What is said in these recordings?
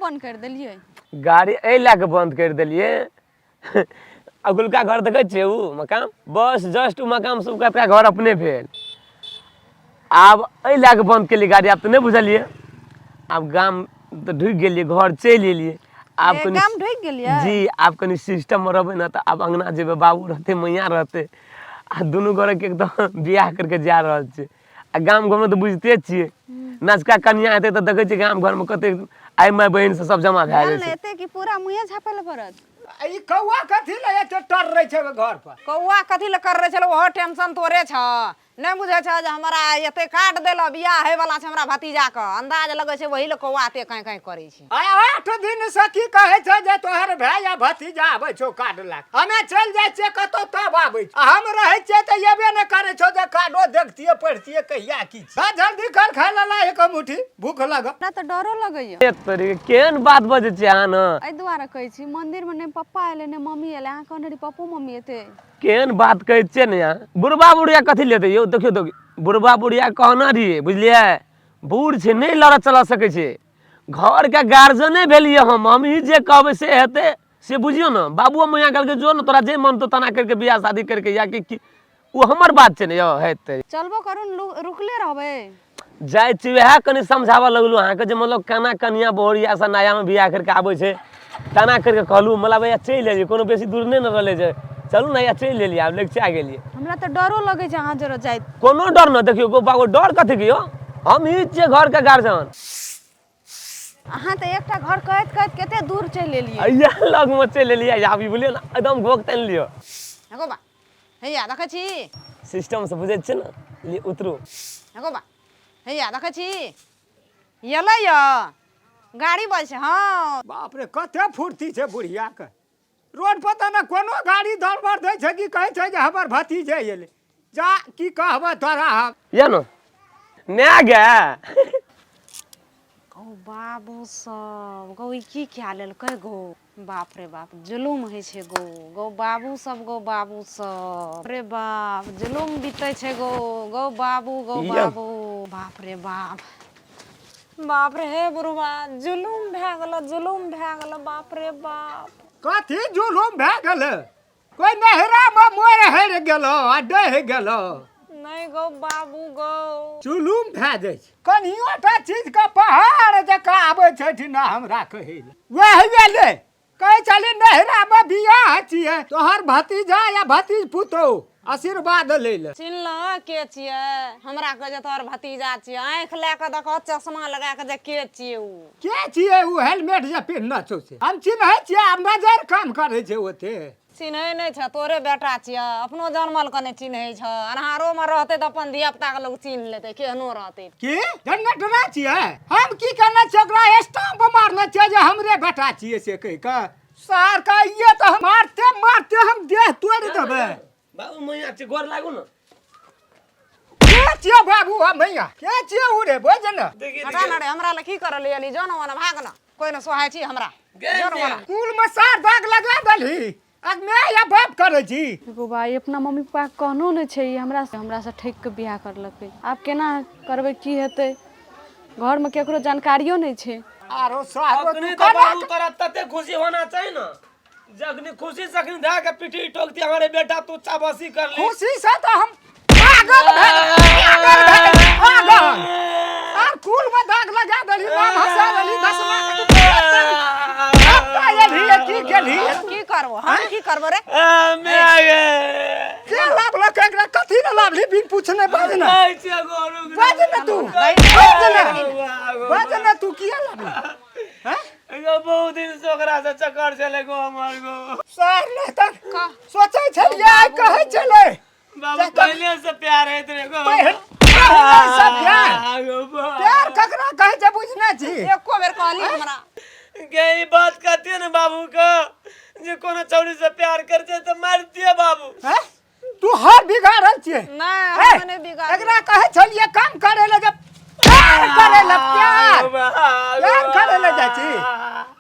बंद करि देलियै? गाड़ी एहि लए कऽ बंद करि देलियै, अगुलका घर देखै छियै, ओ मकान, बस जस्ट ओ मकान से कतका घर अपने भेल। आब एहि लए कऽ बंद केलियै गाड़ी। आब तऽ नहि बुझलियै, आब गाम तऽ ढुकि गेलियै, घर चलि एलियै। आब ए, कनि गाम ढुकि गेलियै? जी, आब कनि सिस्टममे रहबै ने, तऽ आब अङ्गना जेबै, बाबू रहतै, मैया रहतै, आ दुनू गोरेके एकदम बियाह करिके जा रहल छै। आ गाम घरमे तऽ बुझिते छियै, नचका कनिया हेतै तऽ देखै छियै गाम घरमे कतेक आइ माय बहिन से सब जमा भए भेल जाइ ने छै। एते कि पूरा मुँहे झापै लए पड़त। आ ई कौआ कथी लए एते टर्रै छै ओहि घर पर? कौआ कथी लए कर रहै छलै, ओहो टेंशन तोरे छह। नहि बुझै छह जे हमरा एते काट देलह, बियाह होइवला छै हमरा भतीजाके, अन्दाज लगै छै, ओही लए कौआ एते काँय काँय करै छै। आ 8 दिन से की कहै छै जे तोहर भाय या भतीजा आबै छौ कार्ड लए कऽ। हमे चलि जाइ छियै कतौ तब आबै छै, आ हम रहै छियै तऽ एबे नहि करै छौ जे कार्डो देखतियै पढ़तियै कहिया की छै। जा जल्दी कर, खाय लए ला एक मुट्ठी, भूख लागल। हमरा तऽ डरो लगैया। ए तोरी, केहन बात बजै छियै अहाँ ने? एहि दुआरे कहै छी, मंदिरमे नहि पप्पा एलै, नहि मम्मी एलै, अहाँ कहने रही पप्पो मम्मी एतै। केहन बात कहै छियै ने अहाँ? बुढ़बा बुढ़िया कथी लेतै यौ? देखियौ देखियौ, बुढ़बा बुढ़िया कहना रहियै, बुझलियै, बूढ़ छै, नहि लड़ऽ चलऽ सकै छै। घरके गार्जियने भेलियै हम, हमही जे कहबै से हेतै, से बुझियौ ने। बाबुओ मैया कहलकै जो ने, तोरा जे मन तो तना करिके बियाह शादी करिके या कि ओ हमर बात छै ने यौ, हेतै। चलबो करू ने, रुकले रहबै? जाइ छी, वएह कनि समझाबऽ लगलहुँ अहाँके जे मतलब केना कनिया बहुरिया सब नयामे बियाह करिके आबै छै, तेना करिके कहलहुँ। मतलब हैया चलि एलियै, कोनो बेसी दूर नहि ने रहलै जे चलू ने, हैया चलि एलियै, आब लगिचा गेलियै। हमरा तऽ डरो लगै छै अहाँ जरे जाइत। कोनो डर नहि, देखियौ गो बाबू, डर कथीके यौ? हम ही छियै घरके गार्जियन। अहाँ तऽ एकटा घर कहैत कहैत कते दूर चलि एलियै। हैया लगमे चलि एलियै, आब ई बुझलियै ने, एकदम घोक तानि लिअ। गो बा, हैया देखै छी? सिस्टम से बुझै छियै ने, लिअ उतरू। गो बा, हैया देखै छी, एलै यऽ गाड़ी बजै छै। हँ। बाप रे, कते फुर्ती छै बुढ़िया के। रोड पर तऽ ने कोनो गाड़ी दौड़ दै छै कि कहै छै जे हमर भतीजे एलै। जा, की कहबै तोरा हम। या ने माय गे। गौ बाबू सब गौ, ई की कए लेलकै गौ? बाप रे बाप, जुलुम होइ छै गौ। गौ बाबू सब, गौ बाबू सब रे बाप, जुलुम बीतै छै गौ। गौ बाबू, गौ या। बाबू, बाप रे बाप, बाप रे, हे बुढ़वा, जुलुम भए गेल, जुलुम भए गेल, बाप रे बाप। कथी जुलुम भए गेलै? कोइ नहरामे मोर हेर गेलो आ डहि गेलो? नहि गौ बाबू गौ। जुलुम भए जाइ छै कनियो टा चीजके, पहाड़ जकाँ आबै छै ठिना हमरा कहै लए। वएह गेलै, कहै छली नहरामे बियाह छियै, तोहर भतीजा या भतीज पुतोहु आशीर्वाद लै लए। चिन्हलह के छियै? हमरा कहै छै तोहर भतीजा छियै। आँखि लए कऽ देखह, चश्मा लगा कऽ जे के छियै उ। के छियै उ हेलमेट जे पिन्हने छौ से हम चिन्है छियै। आब नजर काम करै छै ओते। चिन्है नहि छ? तोरे बेटा छियै, अपनो जनमल के नहि चिन्है छ। अन्हारोमे रहतै तऽ अपन धिया पुताके लोक चिन्ह लेतै, केहनो रहतै। की जनमेटरा छियै? हम की करने छियै ओकरा? स्टाम्प मारने छियै जे हमरे बेटा छियै से कहि कऽ। सार का ये तऽ हम मारते मारते हम देह तोड़ि देबै। बाबू मैया छै, गोर लागू ने। के छियै बाबू आ मैया? के छियै उ रे? बोझ ने। देखिए। हटा ने रे, हमरा लए की करऽ ले एली? जो ने ओना, भाग ने, कोइ ने सोहाय छी हमरा, जो ने ओना। कुल में सार दाग लगा देलही, आ माय या बाप करै छी। एगो भाई अपना मम्मी पप्पा के कहनो नहि छै, ई हमरा से ठकि कऽ बियाह करलकै। आब केना करबै, की हेतै? घरमे केकरो जानकारियो नहि छै। आरो सारो अखनी तू तऽ केना बाबू तोरा तते खुशी होना चाही ने, जखनी खुशी सखनी धए के पिठी ठोकती, हमारे बेटा तू चाबसी कर ली। खुशी से तऽ हम पागल भए पागल भए पागल। आर कुल में दाग लगा देलही, नाम हंसा देलही, 10 लाख रुपया एलही, की गेलही? की करबो हम, की करबो रे? आ, माय गे। के लाभलक एकरा? कथी ने लाभली? बिन पूछने बाज ने। कहै छियै गोरू के। बाज ने तू, बाज ने, बाज ने, तू किया लाभली हैं? एगो बहुत दिन से ओकरा से चक्कर छलै गो हमर गो। सर नहि तऽ सोचै छलियै, आइ कहै छलै। बाबू, पहिले से प्यार होइत रहे गो। पहिले से प्यार? गो बाबू। प्यार ककरा कहै छै बुझने छी? एको बेर कहली हमरा? गे, ई बात कहतियै ने बाबू के जे कोनो छौड़ी से प्यार कर छै तऽ मारतियै बाबू। हैं? तू हर बिगाड़ल छियै। नहि, हे, हम नहि बिगाड़ल। एकरा कहै छलियै काम करे ले, जब प्यार करे ले, प्यार प्यार करे ले जाइ छी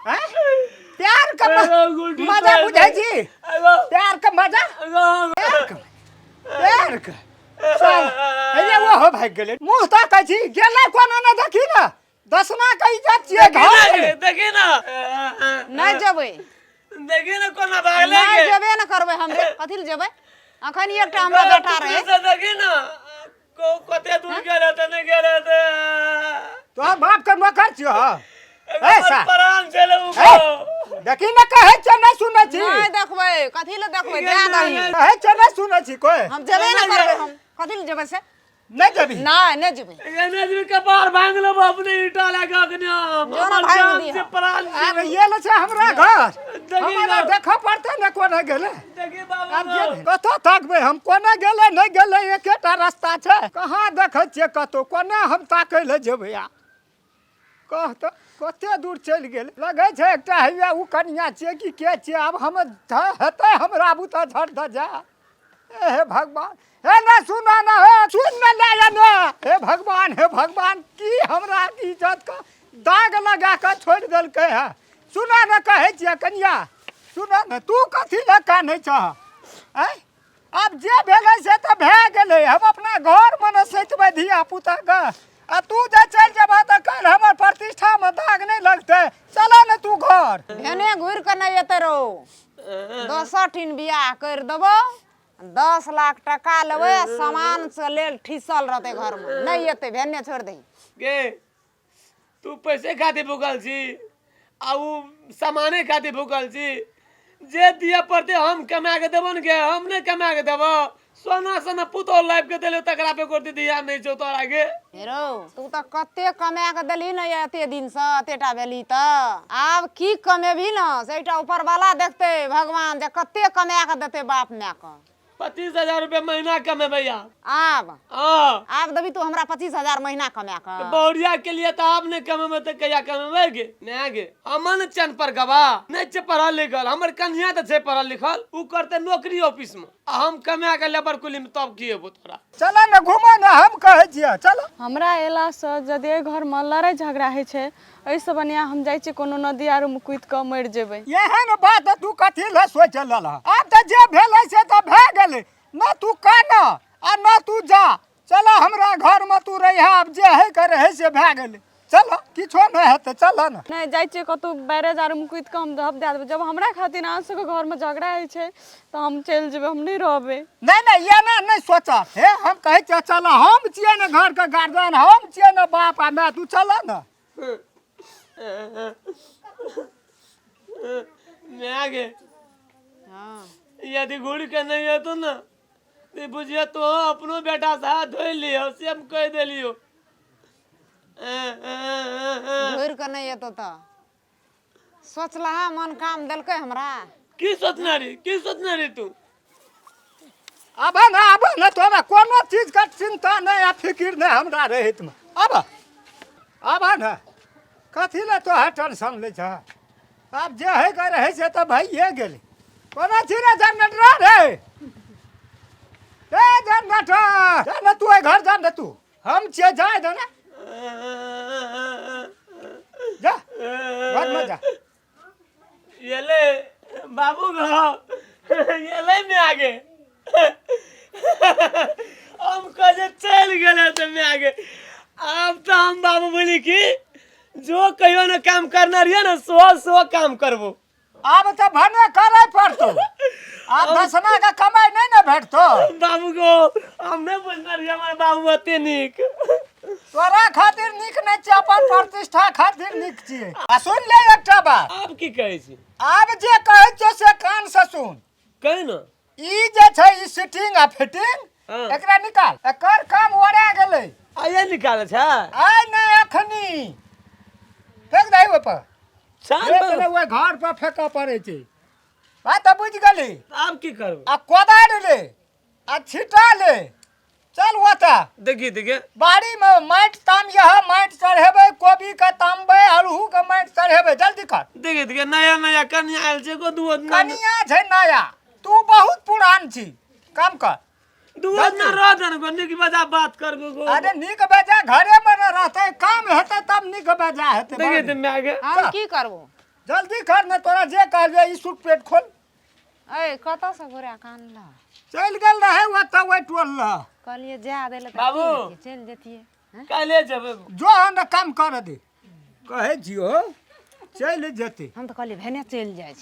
हैं? प्यार के मजा बुझै छी? प्यार के मजा, प्यार के, प्यार के साला, हे वो हो भागि गेलै। मुँह ताकै छी, गेलै कोनो ने, देखी ने। दसना के इज्जत छियै घर देखी देखी ना। नहि जेबै। देखी ना कोना भागले नहि के। जेबे ने करबै हम रे, कथी लए जेबै? अखन एकटा हमरा बेटा रहे। देखी ना को कते दूर गेल हेतै, नहि गेल हेतै। तोहर बाप के नौकर छियौ। ए सा प्राण चले ए, उ देखी ने कहै छै नहि सुनै छी। नहि देखबै, कथी लए देखबै? दए दही। कहै छै नहि सुनै छी कोइ। हम जेबे ने करबै, हम कथी लए जेबै से? नहि जेबही? नहि, नहि जेबै। एने जी कपार भांग लेबो अपने ईटा लए के अखने हम। जो ना हमर भांग जान दिहऽ। से प्राण आब ये ले छै हमरा घर, देखी हमरा ना। देखऽ पड़तै ने कोना गेलै। देखी बाबू। आब जे कतऽ ताकबै हम, कोना गेलै नहि गेलै, एकेटा रास्ता छै। कहाँ देखै छियै कतौ, कोना हम ताकै लए जेबै? आ कह तऽ कते दूर चलि गेल। लगै छै एकटा हैया ओ कनिया छियै कि के छियै। आब हम हेतै हमरा बुते झट दऽ जा। हे हे भगवान, हे ने सुना ना, हे सुन ने ले या ने। हे भगवान, हे भगवान, की हमरा इज्जत के दाग लगा कऽ छोड़ि देलकै है। सुना ने कहै छियै कनिया, सुना ने, तू कथी लए कानै छह? आँय, आब जे भेलै से तऽ भए गेलै। हम अपना घरमे ने सैतबै धिया पुताके, आ तू जे चलि जेबह तऽ काल्हि हमर प्रतिष्ठामे दाग नहि लगतै? चलऽ ने तू घर। भेने घुरि कऽ नहि एतै रौ। दोसर ठिन बियाह करि देबौ, 10 लाख टका लेबै आ सामान से लेल ठिसल रहतै घरमे। नहि एतै, भेने छोड़ि दही। गे, तू पैसे खातिर भूखल छी आ उ सामाने खातिर भूखल छी। जे दिअ पड़तै हम कमा के देबो ने गे। हम नहि कमा के देबो? सोना सोना पुतोह लाबि के देलियौ, तकरा पे गोटी ध्यान नहि छौ तोरा गे। हे रौ, तू तऽ कते कमा कऽ देलही ने एते दिनसँ, एतेटा भेलही तऽ आब की कमेबही ने से एकटा ऊपरवाला देखतै भगवान जे कते कमा कऽ देतै बाप मायके। 25,000 रुपया महीना कमेबै आब। आब? हाँ। आब देबही तू हमरा 25,000 महीना कमा कऽ? बहुरिया के लिए तऽ आब नहि कमेबै तऽ कहिया कमेबै गे? माय गे, हमर ने चन पर गवा नहि छै पढ़ल लिखल, हमर कन्या तऽ छै पढ़ल लिखल, उ करतै नौकरी ऑफिस में आ हम कमा के लेबर कुली में, तब की हेबो तोरा? चलऽ ने घूमऽ ने, हम कहै छियै चलऽ। हमरा अयलासँ यदि एहि घरमे लड़ाइ झगड़ा होइ छै, एहिसँ बढ़िआँ हम जाइ छियै कोनो नदी आरमे कुदि कऽ मरि जेबै। एहन बात तू कथी लए सोचि लेलह? आब तऽ जे भेलै से तऽ भए गेलै न। तू कान आ न तू जा, चल हमरा घरमे तू रहिह। आब जे होइके रहै से भए गेलै, चल, किछो नहि हेतै, चल ने। नहि जाइ छियै कतहु बैरेज आरमे कुदि कऽ हम धप दए देबै। जब हमरा खातिर अहाँ सबके घरमे झगड़ा होइ छै तऽ हम चलि जेबै, हम नहि रहबै। नहि नहि, एना नहि सोच। हे, हम कहै छियै चल, हम छियै ने घरके गार्जियन, हम छियै ने बाप आ माय, तू चल ने। माय गे। हाँ। यदि घुर के नहीं हेतो ने तो बुझिए तो अपनो बेटा से हाथ धोइ लियो, से हम कहि देलियो। घुरि कऽ नहि एतौ तऽ सोचलहा मन काम देलकै हमरा। की सोचने रही, की सोचने रही तू? आब ने, आब ने, तोरा कोनो चीजके चिन्ता नहि आ फिकिर नहि हमरा रहितमे। आब, आब ने, कथी लए तोहर टेंशन लै छह? आब जे होइके रहै छै तऽ भइए गेलै। कोना छी रे जनरेटर रे? ए जनरेटर, जा ने तू एहि घर, जा ने तू, हम छियै, जाय दे ने, जा घरमे जा। ये ले बाबू गो, ये ले में आगे हम कहे चलि गेलै तऽ में आगे। आब तऽ हम बाबू बोली कि जो कहियो ने काम करना रहिए ने, सो सो काम करबो। आब तऽ भने करे पड़तौ, आब दसना के कमाइ नहि ने भेटतौ। बाबू गो, हम नहि बुझने रहियै हमर बाबू एते नीक। तोरा खातिर नीक नहि छियै, अपन प्रतिष्ठा खातिर नीक छियै। आ सुन ले एकटा बात। आब की कहै छी? आब जे कहै छियौ से कान से सुन। कही ने। ई जे छै ई सिटिंग आ फिटिंग, हाँ। एकरा निकाल, एकर काम ओरा गेलै। आइए निकालै छै? आइ नहि, अखनी फेंक दही ओहिपर। चाँद फेंक पर। दे, ओहि घर पर फेंकऽ पड़ै छै। बात तऽ बुझि गेली? आब की करबै? आ कोदारि ले आ छिटा ले, चल ओतऽ। देखी देखी। बाड़ी में माटि ताम यह माटि चढ़ेबै, कोबी के तामबै, अड़हू के माटि चढ़ेबै, जल्दी कर। देखी देखी, नया नया कनिया आयल छै को दू दिना। कनिया छै नया, तू बहुत पुरान छी, काम कर। दू दिना रह दे ने, नीक बजा बात करबो गो। अरे नीक बेजा घरे में न रहतै, काम हेतै तब नीक बेजा हेतै। देखी ते माय गे। हम की करबो? जल्दी कर ने, तोरा जे कहलियै। ई सूट पेट खोल। ऐ, कतऽसँ घुरा कऽ आनलह? चलि गेल रहै ओतऽ ओहि टोल लग। कहलियै जा दै लए तऽ बाबू। की हेतियै, चलि जैतियै। काल्हे जेबै। जो ने काम कर दे। कहै छियौ चलि जेतै। हम तऽ कहलियै भेने चलि जाइ छै।